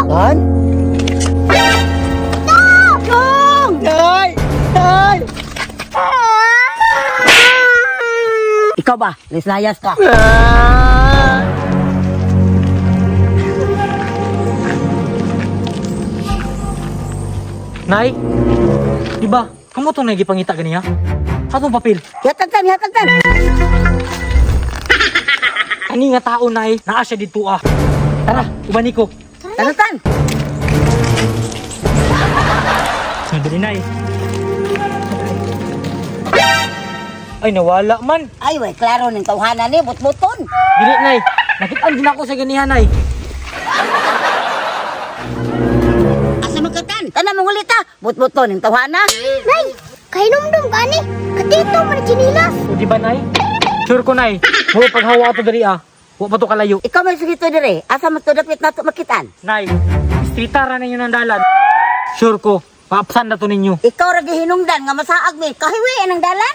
Han? Jong! Nay! Nay! Ikaw ba? Lislayas ka. Ah! Nay, di ba? Kamo tong nagipangita ganiya? Atong papel. Hatag tan, hatag tan. Ani nga tao, Nay, naa siya didto ah. Tara, uban ko. Tara tan. Sandali, Nay. Ay, nawala man. Ay, way, klaro ning tawhana ni, butbuton. Dili, Nay. Nakitaan din ako sa ganihan, Nay. Asa man ka tan? Tana mong ta. Butbuton ning tawhana. Nay, kahinumdum ka ni. Katito man chinilas. O, di ba, Nay? Sure ko, Nay. Muro paghawa ato diri ah. Wa pa to kalayo. Ikaw may sugito dire. Asa man to dapit nato makitaan? Nay, streeta ra ninyo ng dalan. Sure ko, maapsan na to ninyo. Ikaw ra gihinungdan nga masaag mi. Kahiwi ang dalan.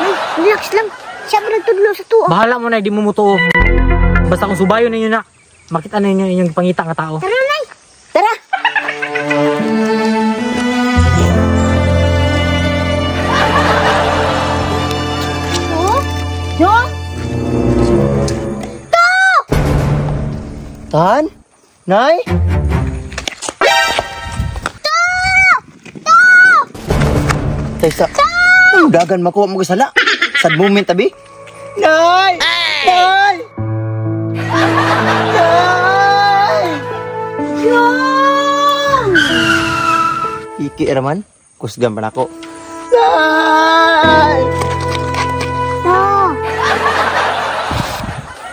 Nay, relax lang. Siya ba nagtudlo sa tuo? Bahala mo, Nay, di mo mutuo. Basta kung subayon ninyo na, makita ninyo inyong pangita nga tao. Tara, Nay. Tara. Oh? Jong! Tan? Nay? Taysa. Ang dagan makuha mo sala. Sad moment tabi. Nay! Nay! Nay! Jong! Iki raman, kusgan pa nako. Nay! Oh.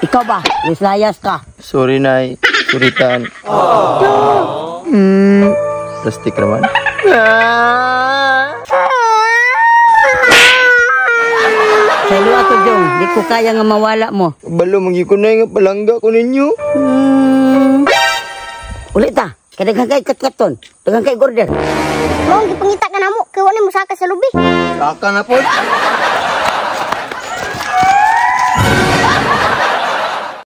Ikaw ba? Lislayas ka. Sorry, Nay. Sorry, Tan. Plastic raman. Ah! Sa luwa ko, Jong. Di ko kaya nga mawala mo. Balo, mangi ko na nga palangga ko ninyo. Ulit ta. Kaya daghan kay katkaton. Daghan kay order. Mong gipangita ka namo kay wala mo saka sa lubi. Saka na po.